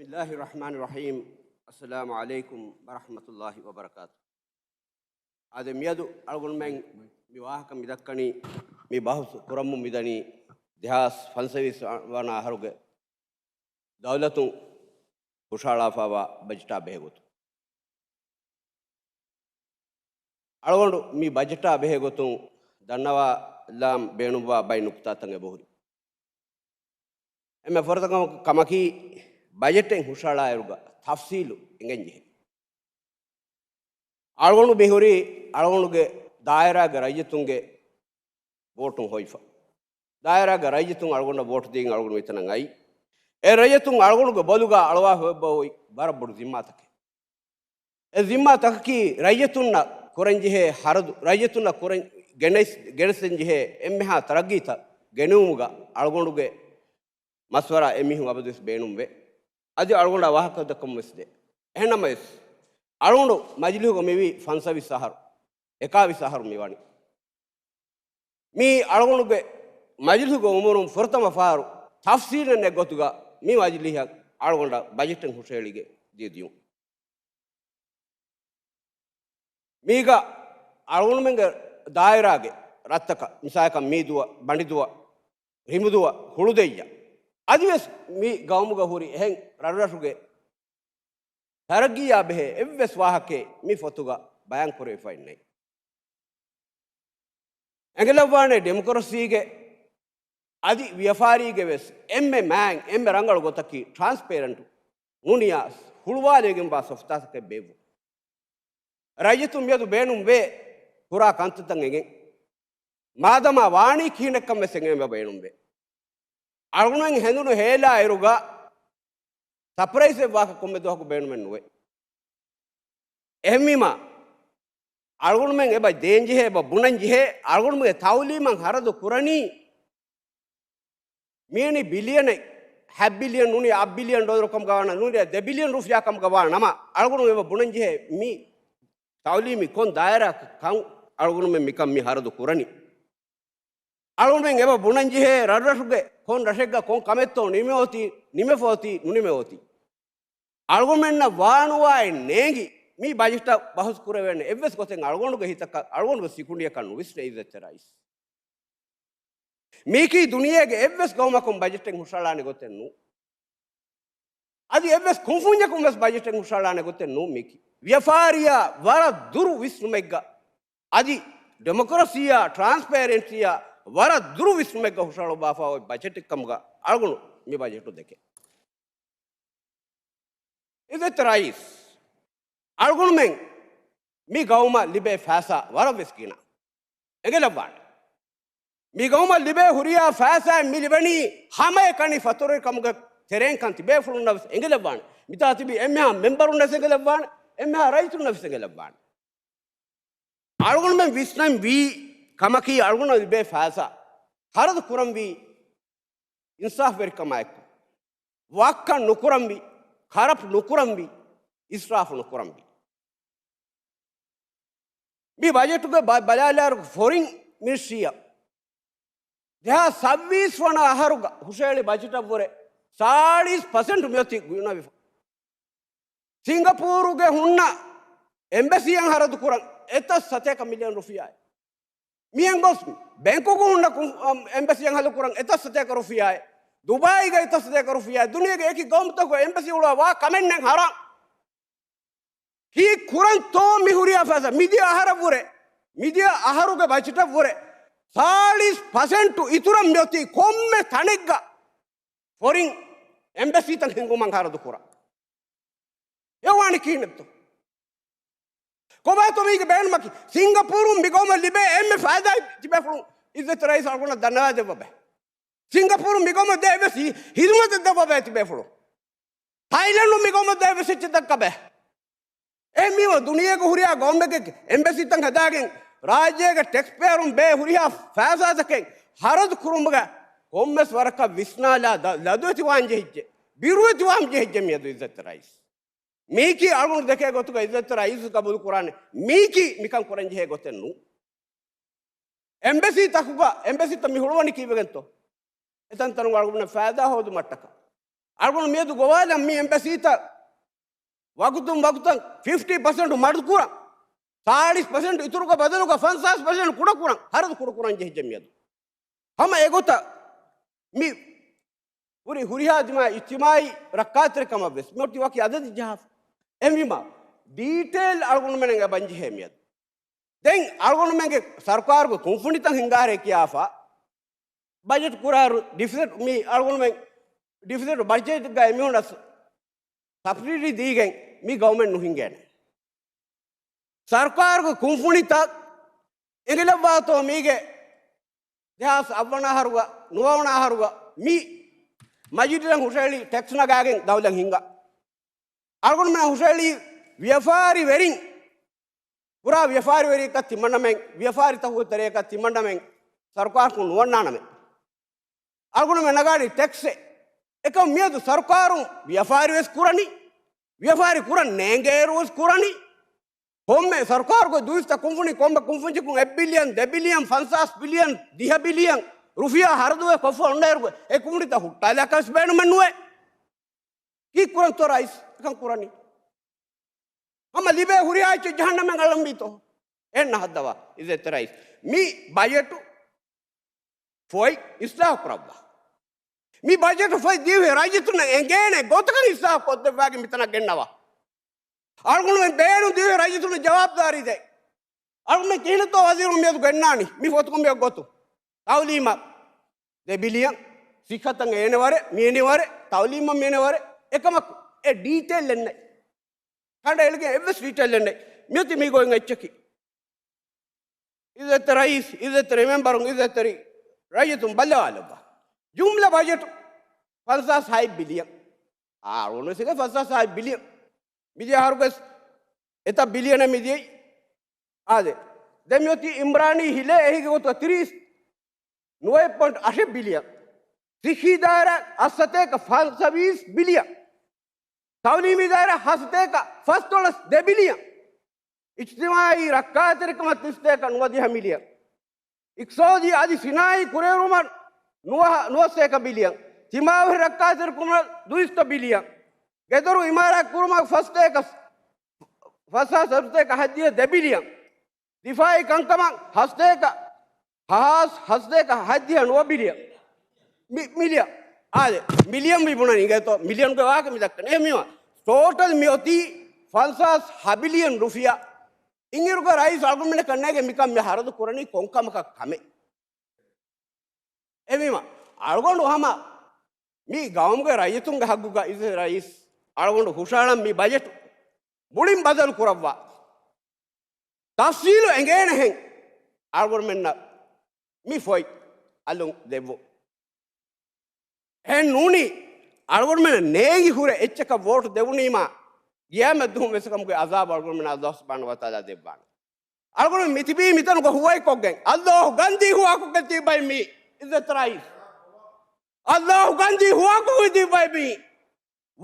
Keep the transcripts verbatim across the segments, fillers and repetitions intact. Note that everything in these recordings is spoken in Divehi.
بسم الله الرحمن الرحيم. السلام عليكم ورحمة الله وبركاته. އާދެ، މިއަދު އަޅުގަނޑުމެން މި ވާހަކަ މި ދައްކަނީ، މި ބަހުސް ކުރަމުން މިދަނީ ދެހާސް ފަންސަވީސް ވަނަ އަހަރުގެ ދައުލަތުން ހުށަހަޅާފައިވާ ބަޖެޓާ ބެހޭގޮތުން. އަޅުގަނޑު މި ބަޖެޓާ ބެހޭގޮތުން ދަންނަވާލާން ބޭނުންވާ ބައެއް ނުކުތާތައް އެބަހުރި. އެންމެ ފުރަތަމަ ކަމަކީ، ބަޖެޓެއް ހުށަހަޅާއިރުގަ ތަފްސީލު އެނގެންޖެހޭ. އަޅުގަނޑު މިހުރީ އަޅުގަނޑުގެ ދާއިރާގެ ރައްޔިތުންގެ ވޯޓުން ހޮވިފަ. ދާއިރާގެ ރައްޔިތުން އަޅުގަނޑަށް ވޯޓު ދީގެން އަޅުގަނޑު މިތަނަށް އައީ. އެ ރައްޔިތުން އަޅުގަނޑުގެ ބޮލުގަ އަޅުވާފަ އޮތް ވަރަށް ބޮޑު ޒިންމާތަކެއް. އެ ޒިންމާ ތަކަކީ ރައްޔިތުންނަށް ކުރަންޖެހޭ ހަރަދު، ރައްޔިތުންނަށް ކުރަން ގެނެސް-، ގެނެސްދޭންޖެހޭ އެންމެހާ ތަރައްގީތައް ގެނެވުމުގަ އަޅުގަނޑުގެ މަޝްވަރާ އެމީހުން އަބަދުވެސް ބޭނުންވޭ. އަދި އަޅުގަނޑާ ވާހަކަ ދައްކަމުން ވެސް ދޭ. އެހެންނަމަވެސް، އަޅުގަނޑު މަޖިލީހުގަ މިވީ ފަންސަވީސް އަހަރު، އެކާވީސް އަހަރު މިވަނީ. މީ އަޅުގަނޑުގެ މަޖިލީހުގެ އުމުރުން ފުރަތަމަ ފަހަރު ތަފްސީލެއް ނެތް ގޮތުގަ މި މަޖިލީހަށް އަޅުގަނޑަށް ބަޖެޓެއް ހުށަހެޅިގެން ދިޔަ ދިޔުން. މީގަ އަޅުގަނޑުމެންގެ ދާއިރާގެ ރަށްތަކަށް، މިސާލަކަށް މީދުއަށް، ބަނޑިދުއަށް، ރިނބުދުއަށް، ހުޅުދެއްޔަށް، އަދިވެސް މި ގައުމުގަ ހުރި އެހެން ރަށްރަށުގެ ތަރައްގީއާ ބެހޭ އެއްވެސް ވާހަކައެއް މި ފޮތުގަ ބަޔާން ކުރެވިފައެއް ނެތް. އެނގިލައްވާނެ ޑިމޮކްރަސީގެ އަދި ވިޔަފާރީގެ ވެސް އެންމެ މާތް، އެންމެ ރަނގަޅު ގޮތަކީ ޓްރާންސްޕޭރެންޓު ނޫނިޔާ ހުޅުވާލެވިގެންވާ ސޮފްތާތަކެއް ބޭއްވުން. ރައްޔިތުން މިއަދު ބޭނުންވޭ ކުރާ ކަންތައްތައް އެނގެން. މާދަމާ ވާނީ ކިހިނެއްކަން ވެސް އެނގެން ބޭނުންވޭ. އަޅުގަނޑުމެން ހެނދުނު ހޭލާއިރުގަ ސަޕްރައިޒެއް ވާކަށް ކޮންމެ ދުވަހަކު ބޭނުމެއް ނުވޭ. އެހެންވީމަ، އަޅުގަނޑުމެން އެބަ ދޭންޖެހޭ، އެބަ ބުނަންޖެހޭ، އަޅުގަނޑުމެންގެ ތައުލީމަށް ހަރަދު ކުރަނީ މިއަނި ބިލިއަނެއް، ހަ ބިލިއަން ނޫނީ، އަށް ބިލިއަން ޑޮލަރު ކަމުގަ ވާނަ، ނޫނީ ދެ ބިލިއަން ރުފިޔާ ކަމުގަ ވާ ނަމަ، އަޅުގަނޑު އެބަ ބުނަންޖެހޭ މި ތައުލީމީ ކޮން ދާއިރާއަކަށް ކަން އަޅުގަނޑުމެން މިކަން މި ހަރަދު ކުރަނީ. އަޅުގަނޑުމެން އެބަ ބުނަންޖެހޭ ރަށްރަށުގެ ކޮން ރަށެއްގަ ކޮން ކަމެއްތޯ ނިމެއޮތީ، ނިމެފައޮތީ، ނުނިމެއޮތީ. އަޅުގަނޑުމެންނަށް ވާނުވާއެއް ނޭނގި، މި ބަޖެޓަށް ބަހުސް ކުރެވޭނެ އެއްވެސް ގޮތެއް އަޅުގަނޑުގެ ހިތަކަށް، އަޅުގަނޑުގެ ސިކުނޑިއަކަށް ނުވިސްނޭ އިއްޒަތްތެރި ރައީސް. މީކީ ދުނިޔޭގެ އެއްވެސް ގައުމަކުން ބަޖެޓެއް ހުށަހަޅާނެ ގޮތެއް ނޫން. އަދި އެއްވެސް ކުންފުންޏަކުން ވެސް ބަޖެޓެއް ހުށަހަޅާނެ ގޮތެއް ނޫން މީކީ. ވިޔަފާރިއާ ވަރަށް ދުރު ވިސްނުމެއްގަ، އަދި ޑިމޮކްރަސީއާ ޓްރާންސްޕޭރެންސީއާ ވަރަށް ދުރު ވިސްނުމެއްގަ ހުށަހަޅުއްވާފަ އޮތް ބަޖެޓެއް ކަމުގަ އަޅުގަނޑު މި ބަޖެޓު ދެކެ. އިއްޒަތް ރައީސް، އަޅުގަނޑުމެން މި ގައުމަށް ލިބޭ ފައިސާ ވަރަށް ވެސް ގިނަ. އެނގިލައްވާނެ. މި ގައުމަށް ލިބޭ ހުރިހާ ފައިސާއެއް މި ލިބެނީ ހަމައެކަނި ފަތުރުވެރިކަމުގެ ތެރެއިން ކަން ތިބޭފުޅުންނަށް ވެސް އެނގިލައްވާނެ. މިތާ ތިބި އެންމެހާ މެމްބަރުންނަށް ވެސް އެނގިލައްވާނެ. އެންމެހާ ރައްޔިތުންނަށް ވެސް އެނގިލައްވާނެ. އަޅުގަނޑުމެން ވިސްނަން ވީ ކަމަކީ އަޅުގަނޑަށް ލިބޭ ފައިސާ ޚަރަދު ކުރަންވީ އިންސާފްވެރިކަމާއެކު، ވައްކަން ނުކުރަންވީ، ކަރަޕްޓް ނުކުރަންވީ، އިސްރާފު ނުކުރަންވީ. މި ބަޖެޓުގެ ބަ-، ބަލާލާއިރު ފޮރިން މިނިސްޓްރީއަށް ދެހާސް ސައްބީސް ވަނަ އަހަރުގަ ހުށަހެޅި ބަޖެޓަށްވުރެ ސާޅީސް ޕަސެންޓް މިއޮތީ ގިނަވެފަ. ސިންގަޕޫރުގެ ހުންނަ އެމްބަސީއަށް ހަރަދު ކުރަން އެތައް ސަތޭކަ މިލިއަން ރުފިޔާއެއް. މިހެން ގޮސް ބެންކުގަ ހުންނަ ކު-، އަމް، އެމްބަސީއަށް ހަރަދު ކުރަން އެތައް ސަތޭކަ ރުފިޔާއެއް. ދުބާއީގަ އެތައް ސަތޭކަ ރުފިޔާއެއް. ދުނިޔޭގެ އެކި ގައުމުތަކުގަ އެމްބަސީ ހުޅުވާ ވާ ކަމެއް ނެތް ހަރާން. ކީއް ކުރަންތޯ މި ހުރިހާ ފައިސާ؟ މިދިޔަ އަހަރަށްވުރެ، މިދިޔަ އަހަރުގެ ބަޖެޓަށްވުރެ ސާޅީސް ޕަސެންޓު އިތުރަށް މިއޮތީ ކޮންމެ ތަނެއްގަ ފޮރިން އެމްބަސީތައް ހިންގުމަށް ހަރަދު ކުރަން. އެ ވާނީ ކިހިނެއްތޯ؟ ކޮބާތޯ މީގެ ބޭނުމަކީ؟ ސިންގަޕޫރުން މިގައުމަށް ލިބޭ އެންމެ ފައިދާ ތިބޭފުޅުން އިއްޒަތް ރައީސް އަޅުގަނޑަށް ދަންނަވާދެއްވަބަ. ސިންގަޕޫރުން މިގައުމަށް ދޭ އެއްވެސް ހި-، ހިދުމަތެއް ދެއްވަބަ ތިބޭފުޅުން. ތައިލެންޑުން މިގައުމަށް ދޭ އެއްވެސް އެއްޗެއް ދައްކަބަ. އެހެންވީމަ ދުނިޔޭގެ ހުރިހާ ގައުމެއްގެ އެމްބަސީތައް ހަދާގެން ރާއްޖޭގެ ޓެކްސްޕޭޔަރުން ބޭ ހުރިހާ ފައިސާތަކެއް ހަރަދު ކުރުމުގަ ކޮންމެސް ވަރަކަށް ވިސްނާލާ ދަ-، ލަދުވެތިވާން ޖެހިއްޖެ، ބިރުވެތިވާން ޖެހިއްޖެ މިއަދު އިއްޒަތް ރައީސް. މީކީ އަޅުގަނޑު ދެކޭ ގޮތުގަ އިއްޒަތްތެރި ރައީސް ގަބޫލު ކުރާނެ. މީކީ މިކަން ކުރަން ޖެހޭ ގޮތެއް ނޫން. އެމްބަސީ ތަކުގަ، އެމްބަސީތައް މި ހުޅުވަނީ ކީއްވެގެންތޯ؟ އެތަންތަނުން އަޅުގަނޑު ފައިދާ ހޯދުމަށްޓަކާ. އަޅުގަނޑު މިއަދު ގޮވާލަން މި އެމްބަސީތައް ވަގުތުން ވަގުތަށް ފިފްޓީ ޕަސެންޓް މަޑުކުރަން، ސާޅީސް ޕަސެންޓް އިތުރުގެ ބަދަލުގަ ފަންސާސް ޕަސެންޓް ކުޑަކުރަން، ހަރަދު ކުޑަކުރަން ޖެހިއްޖެ މިއަދު. ހަމަ އެގޮތަށް މި ހުރި ހުރިހާ ދިމާ އިޖްތިމާއީ ރައްކާތެރިކަމަށް ވެސް މިއޮތީ ވަކި އަދަދެއް ޖަހާފަ. އެހެންވީމަ، ޑީޓެއިލް އަޅުގަނޑުމެން އެބަންޖެހޭ މިއަދު. ދެން އަޅުގަނޑުމެންގެ ސަރުކާރުގެ ކުންފުނިތައް ހިނގާރޭ ކިޔާފަ، ބަޖެޓް ކުރާއިރު ޑިފިސިޓް މި އަޅުގަނޑުމެން ޑިފިސިޓް ބަޖެޓްގައި މީހުންނަށް ސަބްސިޑީ ދީގެން މި ގައުމެން ނުހިނގޭނެ. ސަރުކާރުގެ ކުންފުނިތައް އެނގިލައްވާތޯ މީގެ ދެހާސް އަށްވަނަ އަހަރުގަ، ނުވަވަނަ އަހަރުގަ މި މަޖިލިސަށް ހުށަހެޅި ޓެކްސް ނަގާގެން ދައުލަތް ހިންގާ. އަޅުގަނޑުމެން ހުށަހެޅީ ވިޔަފާރިވެރިން، ކުރާ ވިޔަފާރިވެރިއަކަށް ތިމަންނަމެން، ވިޔަފާރިތަކުގެ ތެރެއަކަށް ތިމަންނަމެން ސަރުކާރަކުން ނުވަންނާނަމޭ. އަޅުގަނޑުމެން ނަގާނީ ޓެކްސެއް. އެކަމް މިއަދު ސަރުކާރުން ވިޔަފާރިވެސް ކުރަނީ، ވިޔަފާރި ކުރަން ނޭނގޭއިރުވެސް ކުރަނީ. ކޮންމެ ސަރުކާރުގެ ދުއިސައްތަ ކުންފުނި، ކޮންމެ ކުންފުންޏަކުން އެއް ބިލިއަން، ދެ ބިލިއަން، ފަންސާސް ބިލިއަން، ދިހަ ބިލިއަން ރުފިޔާ ހަރަދުވެ ކޮށްފަ އޮންނައިރު އެ ކުންފުނިތައް ހުއްޓާލާކަށް ބޭނުމެއް ނުވޭ. ކީއްކުރަންތޯ ރައީސް އެކަން ކުރަނީ؟ ހަމަ ލިބޭ ހުރިހާ އެއްޗެއް ޖަހަންނަމެން އަޅަންވީތޯ؟ އެހެން ނަހައްދަވާ އިއްޒަތްތެރި ރައީސް. މި ބަޖެޓު ފޮތް އިސްލާހު ކުރައްވާ. މި ބަޖެޓު ފޮތް ދިވެހި ރައްޔިތުންނަށް އެނގޭނެ ގޮތަކަށް އިސްލާހު ކޮށްދެއްވާގެން މިތަނަށް ގެންނަވާ. އަޅުގަނޑުމެން ބޭނުން ދިވެހި ރައްޔިތުންނަށް ޖަވާބުދާރީ ދޭ. އަޅުގަނޑުމެން ކިހިނެއްތޯ ވަޒީރުން މިއަދު ގެންނާނީ؟ މި ފޮތުގަ މިއޮތް ގޮތުން. ތައުލީމަށް ދެ ބިލިއަން، ސިއްހަތަށް އޭނެ ވަރެއް، މިއޭނެ ވަރެއް، ތައުލީމަށް މިއޭނެ ވަރެއް، އެކަމަކު އެ ޑީޓެއިލްއެއް ނެތް. ކަނޑައެޅިގެން އެއްވެސް ޑީޓެއިލްއެއް ނެތް. މިއޮތީ މީގޮތް އެއްޗަކީ. އިއްޒަތްތެރި ރައީސް، އިއްޒަތްތެރި މެމްބަރުން، އިއްޒަތްތެރި ރައްޔިތުން ބައްލަވާލައްވާ. ޖުމްލަ ބަޖެޓު ފަންސާސް ހަތް ބިލިއަން. އާ، އަޅުގަނޑު ވެސް ފަންސާސް ހަތް ބިލިއަން. މިދިޔަ އަހަރުގަސް އެތައް ބިލިއަނެއް މިދިޔައީ. އާދެ. ދެން މިއޮތީ އިމްރާނީ ހިލޭ އެހީގެ ގޮތުގަ ތިރީސް ނުވައެއް ޕޮއިންޓް އަށެއް ބިލިއަން. ސިއްހީ ދާއިރާ އަށް ސަތޭކަ ފަންސަވީސް ބިލިއަން. ތައުލީމީ ދާއިރާ ހަ ސަތޭކަ ފަސްދޮޅަސް ދެ ބިލިއަން. އިޖްތިމާއީ ރައްކާތެރިކަމަށް ތިސް ސަތޭކަ ނުވަދިހަ މިލިއަން. އިޤްތިޞާދީ އަދި ސިނާއީ ކުރިއެރުމަށް ނުވަ، ނުވަ ސަތޭކަ ބިލިއަން. ތިމާވެހި ރައްކާތެރިކުރުމަށް ދުއިސައްތަ ބިލިއަން. ގެދޮރު އިމާރާތް ކުރުމަށް ފަސް ސަތޭކަ، ފަސް ހާސް ސަތޭކަ ހަތްދިހަ ދެ ބިލިއަން. ދިފާއީ ކަންކަމަށް ހަ ސަތޭކަ، ހަ ހާސް ހަ ސަތޭކަ ހަތްދިހަ ނުވަ ބިލިއަން. މި، މިލިއަން. އާދެ، މިލިއަން ވި ބުނަނީ ގޭތޯ، މިލިއަންގެ ވާހަކަ މި ދައްކަނީ. އެހެންވީމަ، ޓޯޓަލް މި އޮތީ ފަންސާސް ހަ ބިލިއަން ރުފިޔާ. އިންއިރުގަ ރައީސް އަޅުގަނޑުމެންނަކަށް ނޭގެ މިކަން މި ހަރަދު ކުރަނީ ކޮން ކަމަކަށް ކަމެއް. އެހެންވީމަ، އަޅުގަނޑު ހަމަ މި ގައުމުގެ ރައްޔިތުންގެ ހައްގުގަ އިއްޒަތްތެރި ރައީސް އަޅުގަނޑު ހުށަހަޅަން މި ބަޖެޓު މުޅިން ބަދަލު ކުރައްވާ. ތަފްސީލު އެނގޭނެހެން އަޅުގަނޑުމެންނަށް މި ފޮތް އަލުން ދެއްވުން. އެހެން ނޫނީ، އަޅުގަނޑުމެންނަށް ނޭނގި ހުރެ އެއްޗަކަށް ވޯޓު ދެވުނީމާ، ގިޔާމަތް ދުވަހުން ވެސް އެކަމުގެ އަޒާބު އަޅުގަނޑުމެންނަށް ﷲ ސުބްޙާނަހޫ ވަތަޢާލާ ދެއްވާނެ. އަޅުގަނޑު މިތިބީ މިތަނުގަ ހުވައެއްކޮށްގެން، ﷲ ގަންދީ ހުވާކޮށްގެން ތިބި ބައެއް މީ، އިއްޒަތްތެރި ރައީސް. ﷲ ގަންދީ ހުވާކޮށްގެން ތިބި ބައެއް މީ.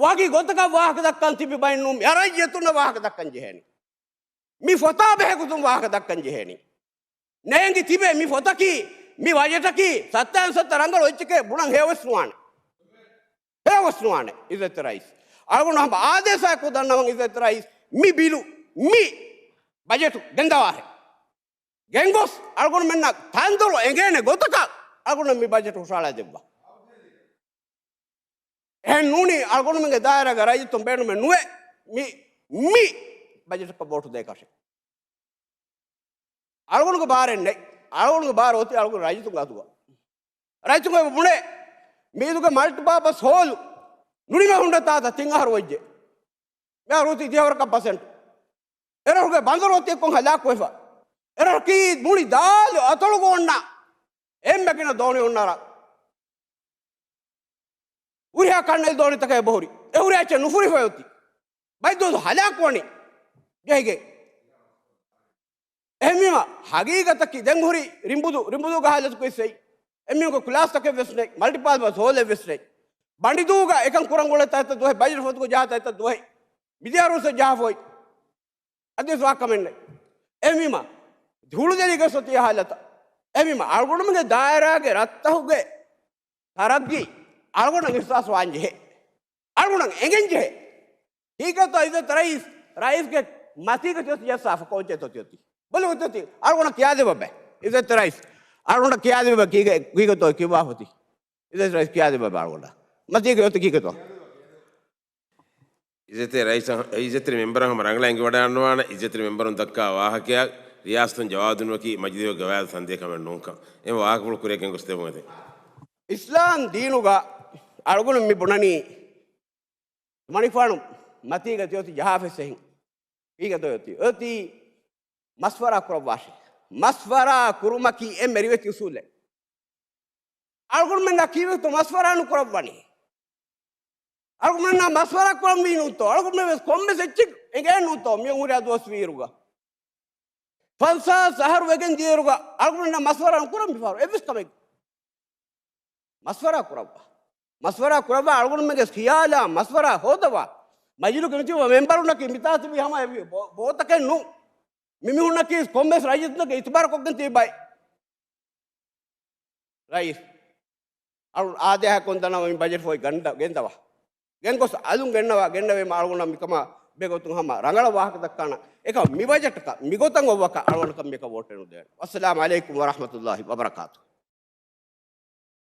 ވަކި ގޮތަކަށް ވާހަކަ ދައްކަން ތިބި ބައެއް ނޫން، އަރައްޔަތުންނަށް ވާހަކަ ދައްކަން ޖެހޭނީ. މި ފޮތާ ބެހޭ ގޮތުން ވާހަކަ ދައްކަން ޖެހޭނީ. ނޭނގި ތިބޭ މި ފޮތަކީ، މި ބަޖެޓަކީ ސައްތައިން ސައްތަ ރަނގަޅު އެއްޗެކޭ ބުނަން ހެޔޮވެސް ނުވާނެ. ހެޔޮވެސް ނުވާނެ އިއްޒަތްތެރި ރައީސް. އަޅުގަނޑު ހަމަ އާދޭސާއެއް ކޮށް ދަންނަވަން އިއްޒަތްތެރި ރައީސް، މި ބިލު، މި ބަޖެޓު ގެންދަވާހެން. ގެންގޮސް އަޅުގަނޑުމެންނަށް ތަންދޮރު އެނގޭނެ ގޮތަކަށް އަޅުގަނޑު މި ބަޖެޓު ހުށަހަޅާ ދެއްވާ. އެހެން ނޫނީ އަޅުގަނޑުމެންގެ ދާއިރާގެ ރައްޔިތުން ބޭނުމެއް ނުވޭ މި، މި ބަޖެޓަކަށް ވޯޓު ދޭކަށެއް. އަޅުގަނޑުގެ ބާރެއް ނެތް. އަޅުގަނޑުގެ ބާރު އޮތީ އަޅުގަނޑު ރައްޔިތުންގެ އަތުގަ. ރައްޔިތުން އެބަ ބުނޭ، މިއިދުގެ މަލްޓިޕާޕަސް ހޯލު ނުނިމި ހުންނަ ތާތަ ތިން އަހަރު ވެއްޖެ. މިއަހަރު އޮތީ ދިހަވަރަކަށް ޕަސެންޓް. އެރަހުގެ ބަނދަރު އޮތީ ކޮން ހަލާކުވެފަ. އެރަހަކީ މުޅި ދާލު އަތޮޅުގަ އޮންނަ އެންމެ ގިނަ ދޯނި އޮންނަރާ. ހުރިހާ ކަންނެލި ދޯނިތަކެއް އެބަހުރި. އެ ހުރި އެއްޗެއް ނުފުރިފަ އޮތީ. ބައެއް ދުވަސް ހަލާކުވަނީ ޖެހިގެން. އެހެންވީމަ، ހަގީގަތަކީ ދެން ހުރި ރިނބުދޫ، ރިނބުދޫގެ ހާލަތު ކޮއްސެއް. އެމީހުންގެ ކްލާސްތަކެއް ވެސް ނެތް، މަލްޓިޕާޕަސް ހޯލެއް ވެސް ނެތް. ބަނޑިދޫގަ އެކަން ކުރަން އުޅޭ ތައްތައް ދުވަހެއް، ބަޖެޓް ފޮތުގަ ޖަހާ ތައްތައް ދުވަހެއް. މިދިޔަ އަހަރު ވެސް ޖަހާފަ އޮތް. އަދިވެސް ވާ ކަމެއް ނެތް. އެހެންވީމަ، ހުޅުދެލިގެ ސޮތި ހާލަތަށް. އެހެންވީމަ، އަޅުގަނޑުމެންގެ ދާއިރާގެ ރަށްތަކުގެ ތަރައްގީ އަޅުގަނޑަށް އިޙްސާސް ވާން ޖެހޭ. އަޅުގަނޑަށް އެނގެން ޖެހޭ. ހީގަތޯ އިއްޒަތް ރައީސް، ރައީސްގެ މަތީގަ ތިއޮތީ ޖައްސާފަ ކޯއްޗެއްތޯ ތިއޮތީ؟ ބޮލު ތިއޮތީ. އަޅުގަނޑަށް ކިޔާދެއްވަބަ. އިއްޒަތް ރައީސް، އަޅުގަނޑަށް ކިޔާދެއްވަބަ. ކީގެ، ކީގަތޯ ކިޔުވާފަތި؟ އިއްޒަތް ރައީސް ކިޔާދެއްވަބަ އަޅުގަނޑަށް. މަތީގަ ތިއޮތީ ކީގަތޯ؟ އިއްޒަތްތެރި ރައީސަށް، އިއްޒަތްތެރި މެމްބަރަށް ހަމަ ރަނގަޅަށް އެނގިވަޑައިގަންނަވާނެ. އިއްޒަތްތެރި މެމްބަރުން ދައްކާ ވާހަކަޔަށް ރިޔާސަތުން ޖަވާބު ދިނުމަކީ މަޖިލީހުގެ ގަވާއިދު ސަންދިޔަ ކަމެއް ނޫންކަން. އެ ވާހަކަފުޅު ކުރިއަށް ގެންގޮސްދެއްވުމެވެ. އިސްލާމް ދީނުގަ އަޅުގަނޑު މި ބުނަނީ ތިމަނިފާނު މަތީގަ ތިއޮތީ ޖަހާފައިސް އެހެން. ކީގަތޯ އޮތީ؟ އޮތީ މަސްވަރާ ކުރައްވާށޭ. މަސްވަރާ ކުރުމަކީ އެންމެ ރިވެތި އުސޫލެއް. އަޅުގަނޑުމެންނާ ކީއްވެތޯ މަސްވަރާ ނުކުރައްވަނީ؟ އަޅުގަނޑުމެންނާ މަސްވަރާ ކުރަންވީ ނޫންތޯ؟ އަޅުގަނޑުމެން ވެސް ކޮންމެސް އެއްޗެއް އެނގޭ ނޫންތޯ މި ހުރިހާ ދުވަސް ވީއިރުގަ؟ ފަންސާސް އަހަރު ވެގެން ދިޔައިރުގަ އަޅުގަނޑުމެންނާ މަސްވަރާ ނުކުރަން މިފަހަރު އެއްވެސް ކަމެއް. މަސްވަރާ ކުރައްވާ. މަސްވަރާ ކުރައްވާ އަޅުގަނޑުމެންގެ ޚިޔާލާ މަސްވަރާ ހޯދަވާ. މަޖިލުގެ މިތިބު މެމްބަރުންނަކީ މިތާ ތިބީ ހަމަ އެ ބޯ-، ބޯތަކެއް ނޫން. މި މީހުންނަކީ ކޮންމެސް ރައްޔިތުންނަކީ އިތުބާރު ކޮށްގެން ތިބި ބައެއް. ރައީސް، އަޅު އާދޭހަ ކޮން ދަނަވަ މި ބަޖެޓް ފޮތް ގަންޑަ-، ގެންދަވާ. ގެންގޮސް އަލުން ގެންނަވާ، ގެންނަވީމަ އަޅުގަނޑަށް މިކަމާ ބެގޮތުން ހަމަ ރަނގަޅަށް ވާހަކަ ދައްކާނަ. އެކަމް މި ބަޖެޓަކަށް މިގޮތަށް އޮއްވާކަށް އަޅުގަނޑަކަށް މިއަކަށް ވޯޓެއް ނުދޭނެ. ވައްސަލާމް ޢަލައިކުމް ވަރަޙްމަތުﷲި ވަބަރަކާތުހު.